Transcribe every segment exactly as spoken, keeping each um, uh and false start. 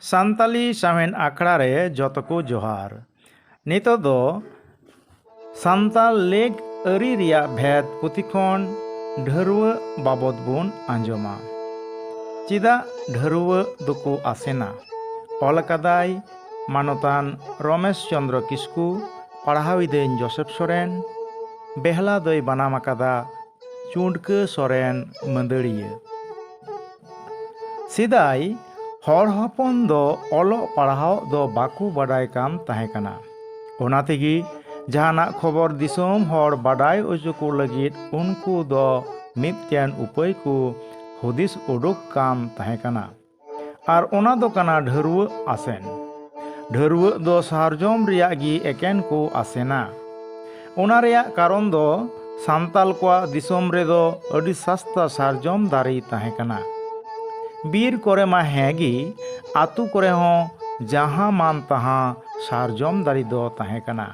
ᱥᱟᱱᱛᱟᱞᱤ ᱥᱟᱶᱦᱮᱫ ᱟᱠᱷᱲᱟ ᱨᱮ ᱡᱚᱛᱚ ᱠᱚ ᱡᱚᱦᱟᱨ᱾ ᱱᱤᱛᱚᱜ ᱫᱚ ᱥᱟᱱᱛᱟᱲ ᱞᱮᱠ ᱟᱹᱨᱤ ᱨᱮᱭᱟᱜ ᱵᱷᱮᱫ ᱯᱩᱛᱷᱤ ᱠᱷᱚᱱ ᱰᱷᱟᱹᱨᱣᱟᱹᱜ ᱵᱟᱵᱚᱫ ᱵᱚᱱ ᱟᱸᱡᱚᱢᱟ᱾ ᱪᱮᱫᱟᱜ ᱰᱷᱟᱹᱨᱣᱟᱹᱜ ᱫᱚᱠᱚ ᱟᱥᱮᱱᱟ? ᱚᱞ ᱟᱠᱟᱫᱟᱭ ᱢᱟᱱᱚᱛᱟᱱ ᱨᱚᱢᱮᱥ ᱪᱚᱸᱫᱽᱨᱚ ᱠᱤᱥᱠᱩ, ᱯᱟᱲᱦᱟᱣᱤᱫᱟᱹᱧ ᱡᱳᱥᱮᱯ ᱥᱚᱨᱮᱱ, ᱵᱮᱦᱞᱟ ᱫᱚᱭ ᱵᱟᱱᱟᱢ ᱟᱠᱟᱫᱟ ᱪᱩᱸᱰᱠᱟᱹ ᱥᱚᱨᱮᱱ ᱢᱟᱹᱫᱟᱹᱲᱤᱭᱟᱹ᱾ ᱥᱮᱫᱟᱭ ᱦᱚᱲ ᱦᱚᱯᱚᱱ ᱫᱚ ᱚᱞᱚᱜ ᱯᱟᱲᱦᱟᱣ ᱫᱚ ᱵᱟᱠᱚ ᱵᱟᱰᱟᱭ ᱠᱟᱱ ᱛᱟᱦᱮᱸ ᱠᱟᱱᱟ᱾ ᱚᱱᱟ ᱛᱮᱜᱮ ᱡᱟᱦᱟᱱᱟᱜ ᱠᱷᱚᱵᱚᱨ ᱫᱤᱥᱚᱢ ᱦᱚᱲ ᱵᱟᱰᱟᱭ ᱦᱚᱪᱚ ᱠᱚ ᱞᱟᱹᱜᱤᱫ ᱩᱱᱠᱩ ᱫᱚ ᱢᱤᱫᱴᱮᱱ ᱩᱯᱟᱹᱭ ᱠᱚ ᱦᱩᱫᱤᱥ ᱩᱰᱩᱠ ᱠᱟᱱ ᱛᱟᱦᱮᱸ ᱠᱟᱱᱟ᱾ ᱟᱨ ᱚᱱᱟ ᱫᱚ ᱠᱟᱱᱟ ᱰᱷᱟᱹᱨᱣᱟᱹᱜ ᱟᱥᱮᱱ᱾ ᱰᱷᱟᱹᱨᱣᱟᱹᱜ ᱫᱚ ᱥᱟᱨᱡᱚᱢ ᱨᱮᱭᱟᱜ ᱜᱮ ᱮᱠᱮᱱ ᱠᱚ ᱟᱥᱮᱱᱟ᱾ ᱚᱱᱟ ᱨᱮᱭᱟᱜ ᱠᱟᱨᱚᱱ ᱫᱚ ᱥᱟᱱᱛᱟᱞ ᱠᱚᱣᱟᱜ ᱫᱤᱥᱚᱢ ᱨᱮᱫᱚ ᱟᱹᱰᱤ ᱥᱟᱥᱛᱟ ᱥᱟᱨᱡᱚᱢ ᱫᱟᱨᱮ ᱛᱟᱦᱮᱸ ᱠᱟᱱᱟ᱾ ᱵᱤᱨ ᱠᱚᱨᱮ ᱢᱟ ᱦᱮᱸ ᱜᱮ, ᱟᱛᱳ ᱠᱚᱨᱮ ᱦᱚᱸ ᱡᱟᱦᱟᱸ ᱢᱟᱱ ᱛᱟᱦᱟᱸ ᱥᱟᱨᱡᱚᱢ ᱫᱟᱨᱮ ᱫᱚ ᱛᱟᱦᱮᱸ ᱠᱟᱱᱟ᱾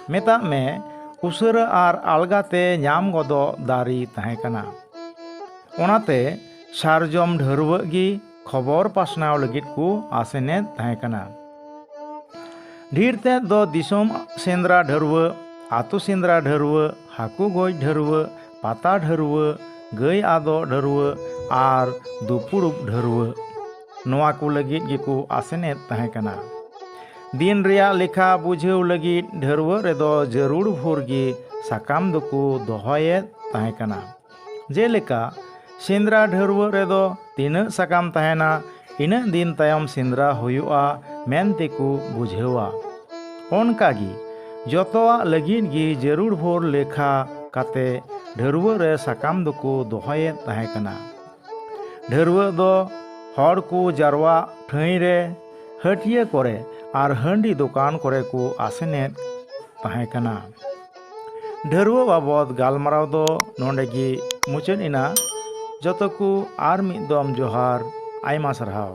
ᱢᱮᱛᱟᱜ ᱢᱮ, ᱩᱥᱟᱹᱨᱟ ᱟᱨ ᱟᱞᱜᱟ ᱛᱮ ᱧᱟᱢ ᱜᱚᱫᱚᱜ ᱫᱟᱨᱮ ᱛᱟᱦᱮᱸ ᱠᱟᱱᱟ᱾ ᱚᱱᱟᱛᱮ ᱥᱟᱨᱡᱚᱢ ᱰᱷᱟᱹᱨᱣᱟᱹᱜ ᱜᱮ ᱠᱷᱚᱵᱚᱨ ᱯᱟᱥᱱᱟᱣ ᱞᱟᱹᱜᱤᱫ ᱠᱚ ᱟᱥᱮᱱᱮᱫ ᱛᱟᱦᱮᱸ ᱠᱟᱱᱟ᱾ ᱰᱷᱮᱨ ᱛᱮᱫ ᱫᱚ ᱫᱤᱥᱚᱢ ᱥᱮᱸᱫᱽᱨᱟ ᱰᱷᱟᱹᱨᱣᱟᱹᱜ, ᱟᱹᱛᱩ ᱥᱮᱸᱫᱽᱨᱟ ᱰᱷᱟᱹᱨᱣᱟᱹᱜ, ᱦᱟᱹᱠᱩ ᱜᱚᱡ ᱰᱷᱟᱹᱨᱣᱟᱹᱜ, ᱯᱟᱛᱟ ᱰᱷᱟᱹᱨᱣᱟᱹᱜ, ᱜᱟᱹᱭ ᱟᱫᱚᱜ ᱰᱷᱟᱹᱨᱣᱟᱹᱜ ᱟᱨ ᱫᱩᱯᱩᱲᱩᱵ ᱰᱷᱟᱹᱨᱣᱟᱹᱜ, ᱱᱚᱣᱟ ᱠᱚ ᱞᱟᱹᱜᱤᱫ ᱜᱮᱠᱚ ᱟᱥᱮᱱᱮᱫ ᱛᱟᱦᱮᱸ ᱠᱟᱱᱟ᱾ ᱫᱤᱱ ᱨᱮᱭᱟᱜ ᱞᱮᱠᱷᱟ ᱵᱩᱡᱷᱟᱹᱣ ᱞᱟᱹᱜᱤᱫ ᱰᱷᱟᱹᱨᱣᱟᱹᱜ ᱨᱮᱫᱚ ᱡᱟᱹᱨᱩᱲ ᱵᱷᱳᱨ ᱜᱮ ᱥᱟᱠᱟᱢ ᱫᱚᱠᱚ ᱫᱚᱦᱚᱭᱮᱫ ᱛᱟᱦᱮᱸ ᱠᱟᱱᱟ᱾ ᱡᱮᱞᱮᱠᱟ, ᱥᱮᱸᱫᱽᱨᱟ ᱰᱷᱟᱹᱨᱣᱟᱹᱜ ᱨᱮᱫᱚ ᱛᱤᱱᱟᱹᱜ ᱥᱟᱠᱟᱢ ᱛᱟᱦᱮᱱᱟ, ᱤᱱᱟᱹᱜ ᱫᱤᱱ ᱛᱟᱭᱚᱢ ᱥᱮᱸᱫᱽᱨᱟ ᱦᱩᱭᱩᱜᱼᱟ ᱢᱮᱱᱛᱮ ᱠᱚ ᱵᱩᱡᱷᱟᱹᱣᱟ᱾ ᱚᱱᱠᱟᱜᱮ, ᱡᱚᱛᱚᱣᱟᱜ ᱞᱟᱹᱜᱤᱫ ᱜᱮ ᱡᱟᱹᱨᱩᱲ ᱵᱷᱳᱨ ᱞᱮᱠᱷᱟ ᱠᱟᱛᱮ ᱰᱷᱟᱹᱨᱣᱟᱹᱜ ᱨᱮ ᱥᱟᱠᱟᱢ ᱫᱚᱠᱚ ᱫᱚᱦᱚᱭᱮᱫ ᱛᱟᱦᱮᱸ ᱠᱟᱱᱟ᱾ ᱰᱷᱟᱹᱨᱣᱟᱹᱜ ᱫᱚ ᱦᱚᱲ ᱠᱚ ᱡᱟᱨᱣᱟᱜ ᱴᱷᱟᱹᱭ ᱨᱮ, ᱦᱟᱹᱴᱤᱭᱟᱹ ᱠᱚᱨᱮ ᱟᱨ ᱦᱟᱺᱰᱤ ᱫᱚᱠᱟᱱ ᱠᱚᱨᱮ ᱠᱚ ᱟᱥᱮᱱᱮᱫ ᱛᱟᱦᱮᱸ ᱠᱟᱱᱟ᱾ ᱰᱷᱟᱹᱨᱣᱟᱹᱜ ᱵᱟᱵᱚᱫ ᱜᱟᱞᱢᱟᱨᱟᱣ ᱫᱚ ᱱᱚᱰᱮ ᱜᱮ ᱢᱩᱪᱟᱹᱫ ᱮᱱᱟ᱾ ᱡᱚᱛᱚ ᱠᱚ ᱟᱨ ᱢᱤᱫ ᱫᱚᱢ ᱡᱚᱦᱟᱨ, ᱟᱭᱢᱟ ᱥᱟᱨᱦᱟᱣ᱾